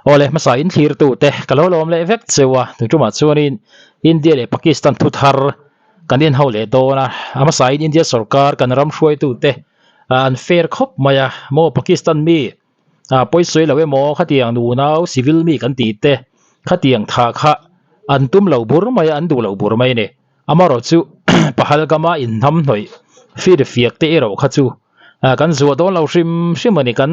Awle hmasa in thlir tu te ka lo lawm leh vek cheu a tun tumah chuanin India leh Pakistan thu thar kan en ho leh dawn a a hmasa in India sorkar kan ram hruaitu te an fair khawp mai a maw Pakistan mi ah pawisawi lo emaw khatiang nunau civil mi kan tih te khatiang thah kha an tum lo bur mai a an duh lo bur mai a ni amaherawh chu Pahalgam-a inhnamhnawih fir fiak te erawh kha chu kan zuah dawn lo hrim hrim a ni kan.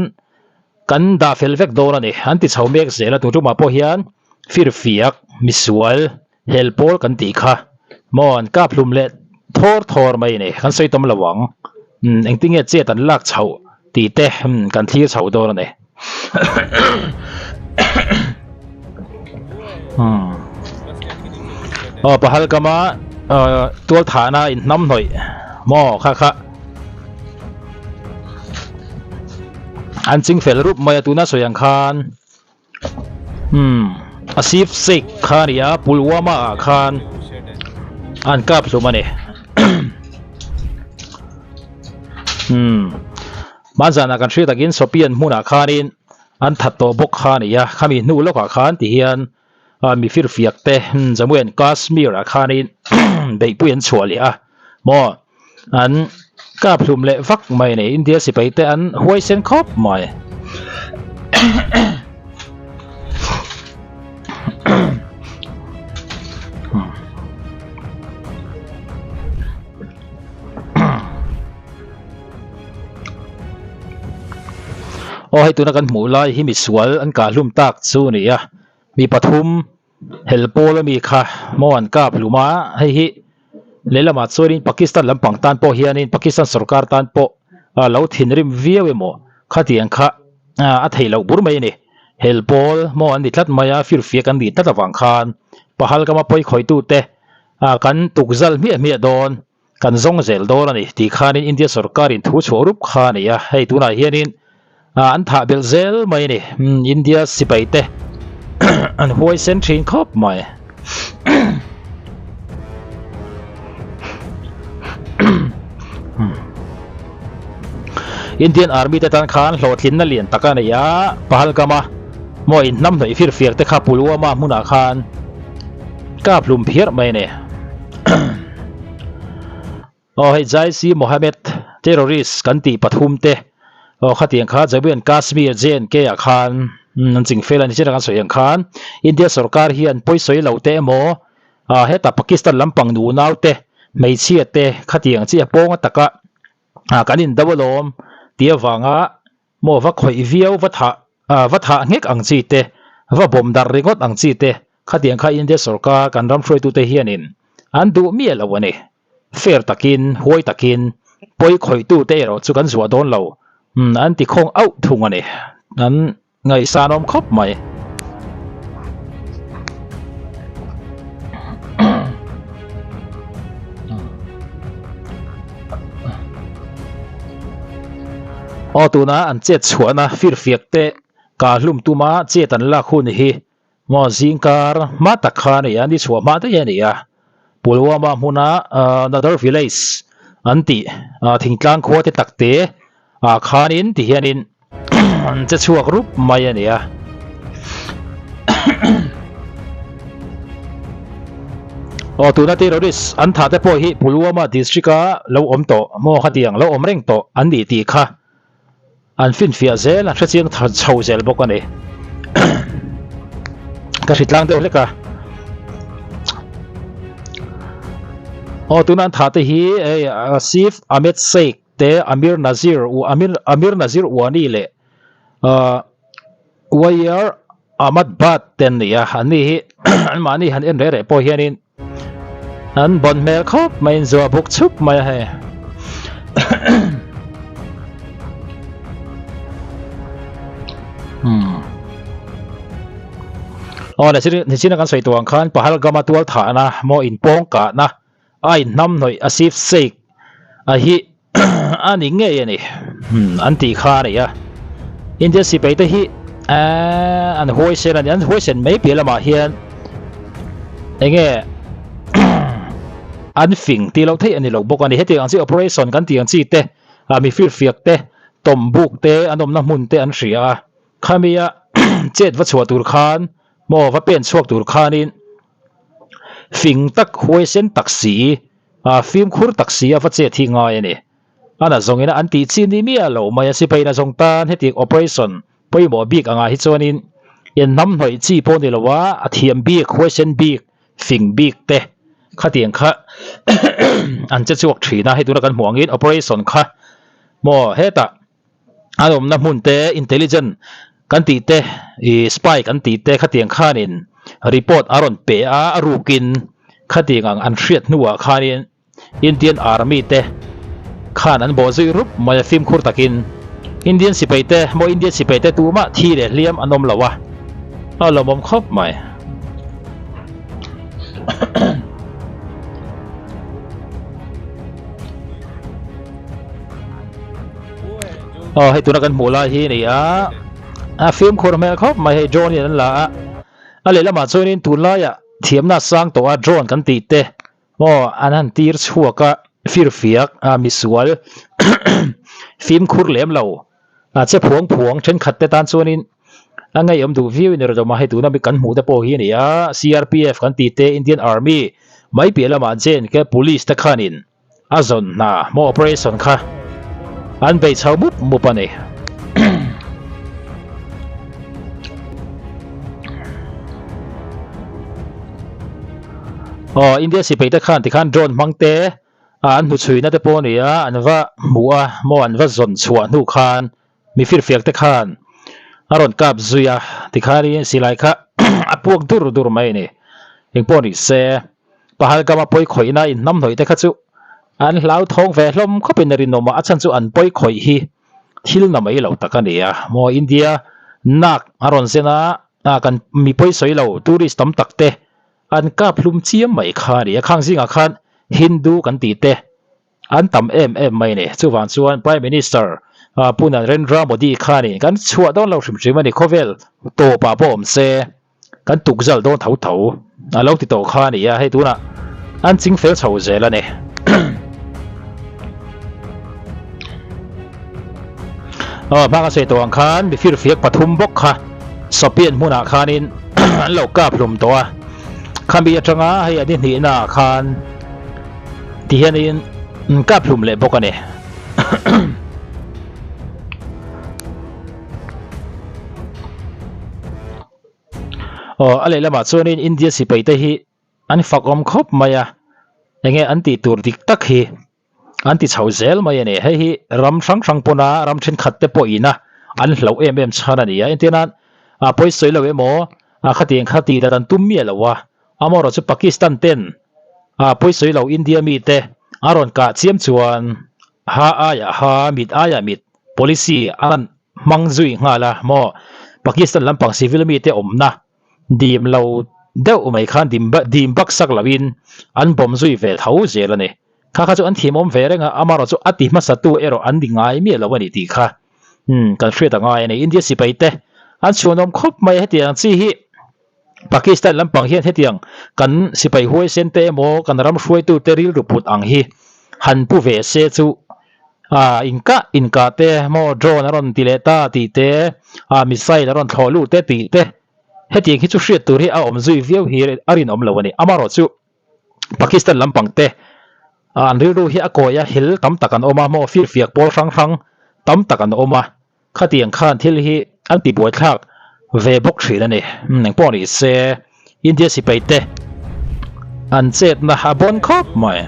Kan dah fel vek dawn a ni. An ti chho mek zel a, tun tumah pawh hian firfiak, misual, hel pawl kan tih kha maw an kap hlum leh thawr thawr mai a ni. Kan sawi tam lo ang. Umm engtin nge chet an lak chhoh tih te umm kan thlir chho dawn a ni. Umm aw Pahalgam-a tualthahna inhnamhnawih maw kha kha. An ching fel rup mai a tuna sawi ang khan umm Asif Sheikh kha a ni a Pulwama ah khan an kap hlum a ni umm hmanzanah kan hriat takin Shopian hmunah khanin an that tawh bawk kha a ni a khami hnu lawkah khan ti hian mi firfiak te Jammu and Kashmir ah khanin beihpui an chhuah leh a maw an kap hlum leh vak mai a ni India sipai te an huaisen khawp mai aw hei tuna kan hmuh lai hi misual an kah hlum tak chu a ni a. Mi pathum hel pawl ami kha maw an kap hlum a, hei hi lehlamah chuanin Pakistan lampang tan pawh hianin Pakistan sorkar tan pawh a lo thinrim viau emaw khatiang kha a theih loh bur mai a ni. Hel pawl maw an ni tlat mai a, firfiak an nih tlat avang khan Pahalgam-a pawi khawitute kan tukzal hmiah hmiah dawn, kan zawng zel dawn a ni tih khanin India sorkarin thu chhuah rup kha a ni a, hei tunah hianin an thah belh zel mai a ni, India sipai te an huaisen thin khawp mai. Indian Army te tan khan hlawhtlinna lian tak a nei a, Pahalgam-a maw inhnamhnawih firfiak te kha Pulwama hmunah khan kap hlum phiarh mai a ni. Aw hei Jaish-e Mohammed terrorist kan tih pathum te aw khatiang kha Jammu and Kashmir J&K ah khan an ching fel a ni chiah kan sawi ang khan India sorkar hian pawisawi lo te emaw ah hetah Pakistan lampang nunau te hmeichhia te khatiang chiah pawng ataka ah kan in do alawm tih avanga Maw va khawih viau va thah va thah nghek ang chi te, va bawm darh ringawt ang chi te, khatiang kha India sorkar kan ram hruaitute hianin an duh miah lo a ni. Fair takin, huai takin, pawi khawihtute erawh chu kan zuah dawn lo, an ti khawng auh thung a ni. An ngaihsanawm khawp mai. Aw tuna an chet chhuahna firfiak te ka hlum tuma chet an lak hun hi maw zingkar hma tak kha a ni a ni chhuah hma daih a ni a Pulwama hmuna Nadar village an tih thingtlang khua te tak te ah khanin ti hianin an che chhuak rup mai a ni a. Aw tuna terrorist an thah te pawh hi Pulwama district a lo awm tawh maw khatiang lo awm reng tawh an nih tih kha an finfiah zel an hrechiang chho zel bawk a ni. Ka hritlang deuh hlek a. Aw tuna an thah te hi hei Asif Ahmed Sheikh te Amir Nazir u Amir Amir Nazir Wani leh ahh Wayar Ahmad Bhat te an ni a an ni hi anmahni han en reh reh pawh hianin an bawn hmel khawp mai in zuah buk chhup mai a hei umm aw le nichina kan sawi tawh ang khan Pahalgam-a tual thahna maw inpawng kahna a inhnamhnawih Asif Sheikh a hi a ni ngei a ni an tih kha a ni a India sipai te hi eee an huaisen a ni an huaisen mai piah lamah hian enge an fing tih loh theih a ni lo bawk a ni hetiang ang chi operation kan tih ang chi te ah mi firfiak te tawm buk te an awmna hmun te an hria a khami a. chet va chhuah tur khan maw va pen chhuak tur khanin fing tak huaisen tak si ah fimkhur tak si a va chet hi ngai a ni. A na zawngin an tih chi ni miah lo mai a sipai na zawng tan hetiang operation pawimawh bik angah hi chuanin in hnam hnawih chi pawh ni lo a, a thiam bik huaisen bik fing bik te khatiang kha an che chhuak thin a hei tuna kan hmuh angin operation kha maw hetah an awmna hmun te intelligent kan tih te ih spy kan tih te khatiang khanin report a rawn pe a a rukin khatiang ang an hriat hnuah khanin Indian Army te khan an bawh zui rup mai a fimkhur takin Indian sipai te maw Indian sipai te tumah thi leh hliam an awm lo a a lawmawm khawp mai. Aw hei tuna kan hmuh lai hi a ni a a fimkhur hmel khawp mai hei drone in an la a a lehlamah chuanin tunlaiah thiamna sang tawh a drone kan tih te Maw an han tir chhuak a firfiak a misual fimkhur lem lo a che phuang phuang thenkhat te tan chuanin a ngeiawm duh viau in rawh mah hei tuna mi kan hmuh te pawh hi a ni a CRPF kan tih te Indian Army mai piah lamah J and K Police te khanin a zawn hna maw operation kha an bei chho mup mup a ni. Aw India sipai te khan tikhan drone hmang te an hmu chhuina te pawh a ni a an va hmuh a maw an va zawn chhuah hnu khan mi firfiak te khan a rawn kap zui a tikhanin silai kha a puak dur dur mai a ni engpawh ni se Pahalgam a pawi khawihna inhnamhnawih te kha chu an hlauthawng ve hlawm khawpin a rinawm a a chhan chu an pawi khawih hi thil na mai lo tak a ni a maw India nak a rawn zen a ah kan mi pawi sawi lo tourist tam tak te an kap hlum chiam mai kha a ni a khang zingah khan Hindu kan tih te an tam em em mai a ni chuvang chuan Prime Minister ah Pu Narendra Modi khanin kan chhuah dawn lo hrim hrim a ni khawvel tawpah pawh awm se. Kan tuk zal dawn tho tho a lo ti tawh kha a ni a, hei tunah an ching fel chho zel a ni. Aw hma ka sawi tawh ang khan mi firfiak pathum bawk kha Sopian hmunah khanin an lo kap hlum tawh a, khami atanga hei a ni hnihna ah khan ti hianin an kap hlum leh bawk a ni. Aw a lehlamah chuanin India sipai te hi an fak awm khawp mai a enge an tih tur dik tak hi an ti chho zel mai a ni hei hi ram hrang hrang pawna ram thenkhat te pawh ina an hlauh em em chhan a ni a entir nan a pawi sawi lo emaw a khatiang kha tih dan an tum miah lo a amaherawhchu Pakistan ten a pawi sawi lo India mite a rawn kah chiam chuan ha aiah ha mit aiah mit policy a rawn hmang zui nghal a maw Pakistan lampang civil mite awmna dim lo deuh mai khan dim dim bak sak loin an bawm zui ve tho zel a ni kha kha chu an thiamawm ve reng a amaherawh chu a ti hmasa tu erawh an ni ngai miah lo a ni tih kha umm kan hriat a ngai a ni India sipai te an chhuanawm khawp mai hetiang chi hi Pakistan lampang hian hetiang kan sipai huaisen te emaw kan ram hruaitu te rilru put ang hi han pu ve se chu ah inkah inkah te maw drone a rawn ti leh ta tih te ah missile a rawn thlawh luh te tih te hetiang hi chu hriat tur hi a awm zui viau hi a rinawm lo a ni amaherawh chu Pakistan lampang te an rilru hi a kawi a hil tam tak an awm a maw firfiak pawl hrang hrang tam tak an awm a. Khatiang khan thil hi an ti buaithlak ve bawk thin a ni. Engpawh ni se India sipai te an chetna a bawn khawp mai.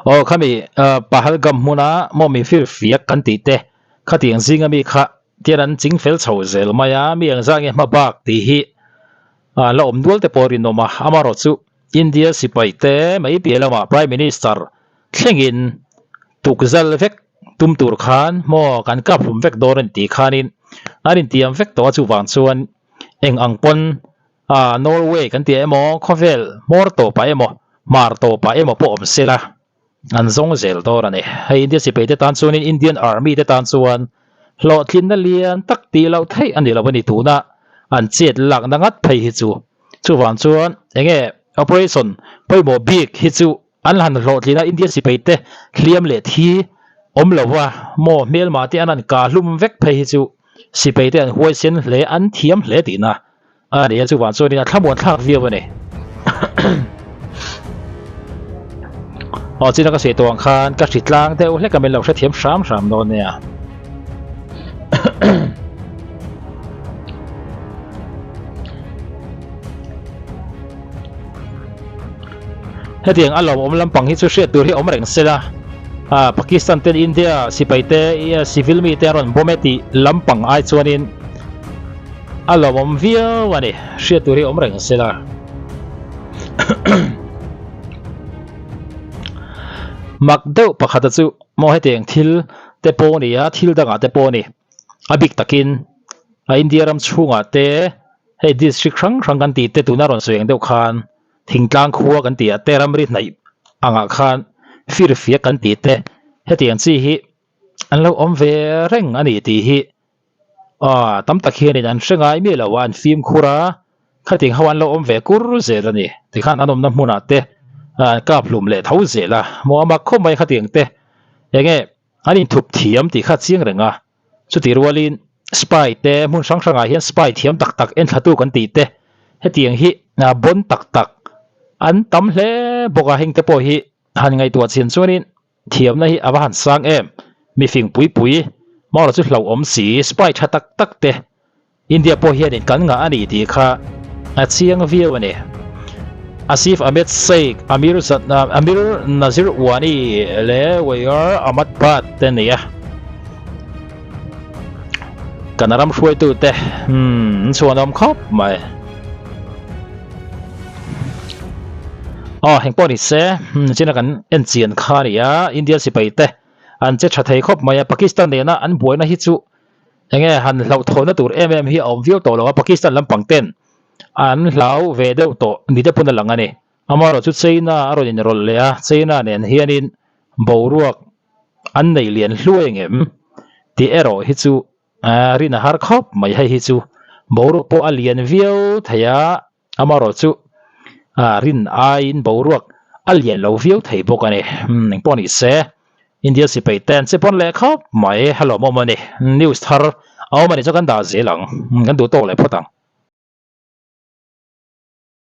Aw khami Pahalgam hmuna maw mi firfiak kan tih te khatiang zinga mi kha tian an ching fel chho zel mai a mi ang zah nge hma bak tih hi la awm nual te pawh a rinawm a amaherawhchu India sipai te mai piah lamah Prime Minister thlengin tukzal vek. tum tur khan maw kan kap hlum vek dawn a ni tih khanin an intiam vek tawh a chuvang chuan eng ang pawn ah Norway kan tih emaw khawvel hmawr tawpah emaw hmar tawpah emaw pawh awm sela an zawng zel dawn a ni. Hei India sipai te tan chuanin Indian Army te tan chuan hlawhtlinna lian tak tih loh theih a ni lo a ni tuna an chet lakna ngat phei hi chu. Chuvang chuan enge operation pawimawh bik hi chu an han hlawhtlin a India sipai te hliam leh thi awm lo a maw hmelma te an han kah hlum vek phei hi chu sipai te an huaisen hle an thiam hle tihna a ni a chuvang chuanin a thlamuan thlak viau a ni. Aw china ka sawi tawh ang khan ka hri tlang deuh hlek a min lo hrethiam hram hram dawn nia. Hetiang a lawmawm lampang hi chu hriat tur hi awm reng se la, ah Pakistan ten India sipai te civil mi te an rawn bawm e tih lampang ai chuanin a lawmawm viau a ni, hriat tur hi awm reng se la. Mak deuh pakhata chu maw hetiang thil te pawh a ni a, thil dangah te pawh a ni, a bik takin a India ram chhungah te hei district hrang hrang kan tih te tuna rawn sawi ang deuh khan thingtlang khua kan tih ah te ramri hnaih angah khan firfiak kan tih te hetiang chi hi an lo awm ve reng a ni tih hi aw tam tak hianin an hre ngai miah lo a an fimkhur a khatiang ho an lo awm ve kur zel a ni tikhan an awmna hmunah te an kap hlum leh tho zel a maw a mak khawp mai khatiang te enge an inthup thiam tih kha chiang reng a. Chutih rualin spy te hmun hrang hrangah hian spy thiam tak tak enthlatu kan tih te hetiang hi bon tak tak an tam hle bawk a, hengte pawh hi han ngaihtuah chhin chuanin thiamna hi a va han sang em, mifing pui pui marawh chu hlauhawm si spy tha tak tak te India pawh hianin kan ngah a ni tih kha a chiang viau a ni. Asif Ahmed Sheikh, Amir Amir Nazir Wani leh Wayar Ahmad Bhat te a ni a. Kan ram hruaitute hmm an chhuanawm khawp mai. Aw heng pawh ni se china kan en chian kha a ni a, India sipai te an che tha thei khawp mai a, Pakistan nena an buaina hi chu Enge han hlauhthawnna tur em em hi a awm viau tawh lo a, Pakistan lampang ten an hlau ve deuh tawh ni te pawn a lang a ni. Amaherawh chu China a rawn inrawlh leh a, China nen hianin boruak an nei lian hluai ngem tih erawh hi chu rin a har khawp mai. Hei hi chu boruak pawh a lian viau thei a, Amaherawh chu rin aiin boruak a lian lo viau thei bawk a ni. Engpawh ni se, India sipai te an che pawn leh khawp mai. Hello mawm a ni. News thar a awm a nih chuan kan dah zel ang. Kan duh tawk leh phawt ang.